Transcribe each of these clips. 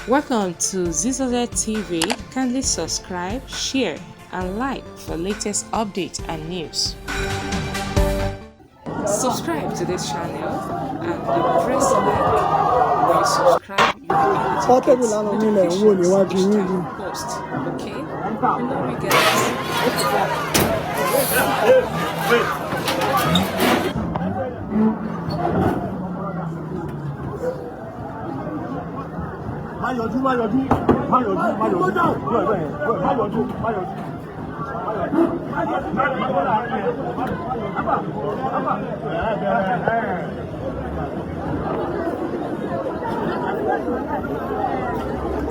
Welcome to Zizoze TV. Kindly subscribe, share, and like for latest updates and news. Subscribe to this channel and press like. When you subscribe, you will be able to Portable get lánàá nílẹ̀ ń wò notifications níwájú each yín time yìí. we post. Okay? We love you guys. Má yọjú, má yọjú, má yọjú, má yọjú, má yọjú, má yọjú.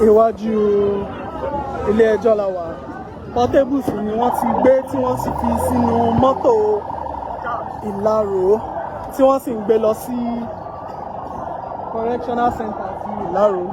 Iwájú ilé ẹjọ́ la wà. Portable sì ni wọ́n ti gbé tí wọ́n sì fi sínú mọ́tò Ìlaró tí wọ́n sì ń gbé lọ sí correctional center ti Ìlaró.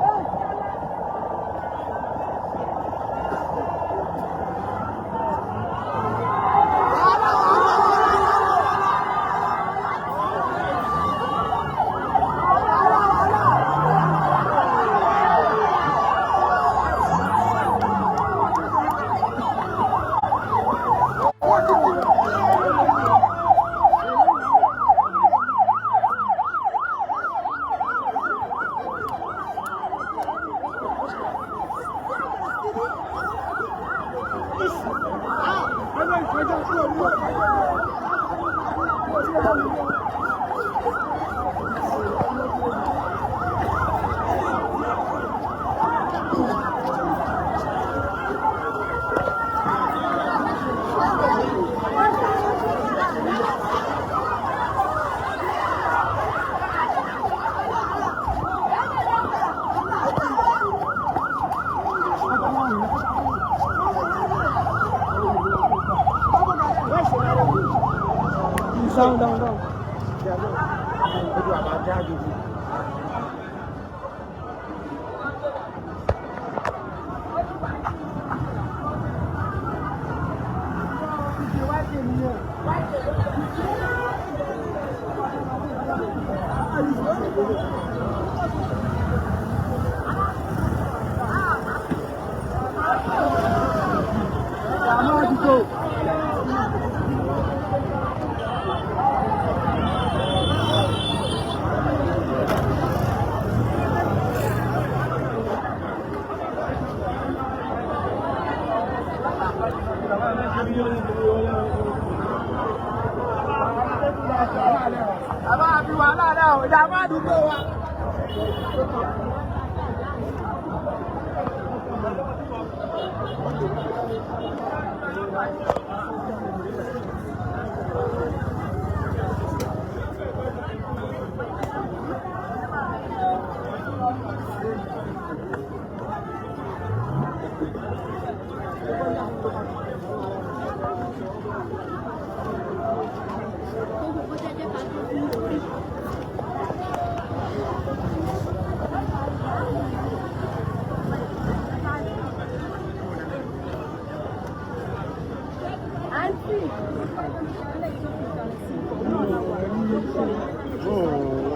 Down, down, down.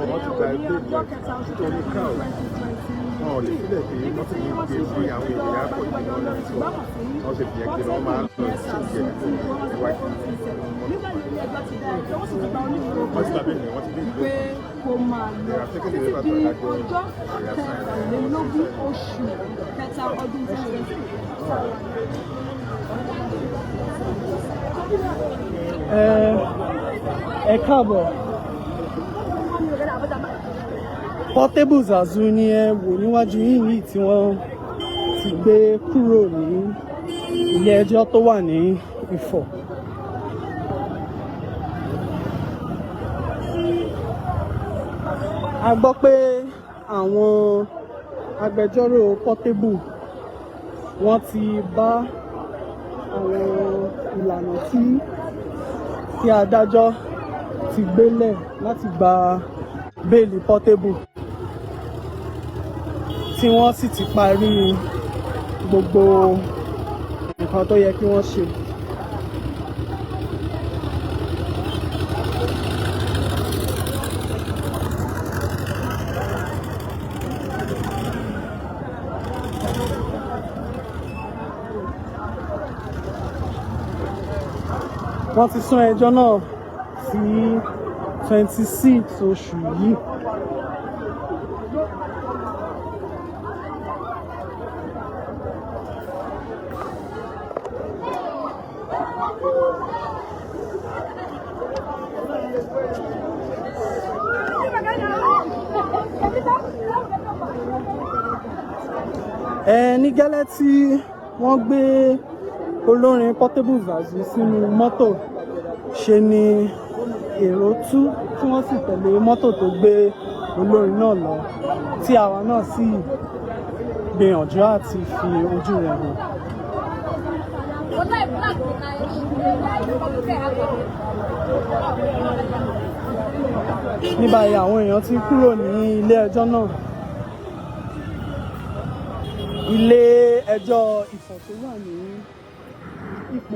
Wọ́n ti gba ẹgbẹ́ ìgbẹ́ nítorí crowd, wọn ò lè sílẹ̀ pé wọ́n ti gbé sí àwọn ènìyàn àpọ̀ jù wọn lọ sọ wọ́n ṣe fìyà gbé wọn máa ń lọ sí ìjẹ́ níwájú. Wọ́n ti gbà bẹ́ẹ̀ ni wọ́n ti gbé ìgbé Pé kó máa lọ títí di ọjọ́ 23 oṣù kẹta ọdún 2023. Ẹ ẹ káàbọ̀. Portable Zazu ni ẹ wò níwájú yín yìí tí wọ́n ti gbé kúrò ní ilé ẹjọ́ tó wà ní Ifọ̀. A gbọ́ pé àwọn agbẹjọ́rò Portable wọ́n ti bá àwọn ìlànà tí adájọ́ ti gbélẹ̀ láti gba béèlì Portable, tí wọ́n sì ti parí gbogbo nǹkan tó yẹ kí wọ́n ṣe. Wọ́n ti sún ẹjọ́ náà sí 26 oṣù yìí. Ẹ ní gẹ́lẹ́ tí wọ́n gbé olórin Portable Zazu sínú mọ́tò, ṣe ni èrò tú tí wọ́n sì tẹ̀lé mọ́tò tó gbé olórin náà lọ, tí àwa náà sì gbìyànjú àti fi ojú rẹ̀ hàn. Ní báyìí, àwọn èèyàn ti kúrò ní ilé ẹjọ́ náà, ilé ẹjọ́ Ifọ̀ tó wà ní ipò.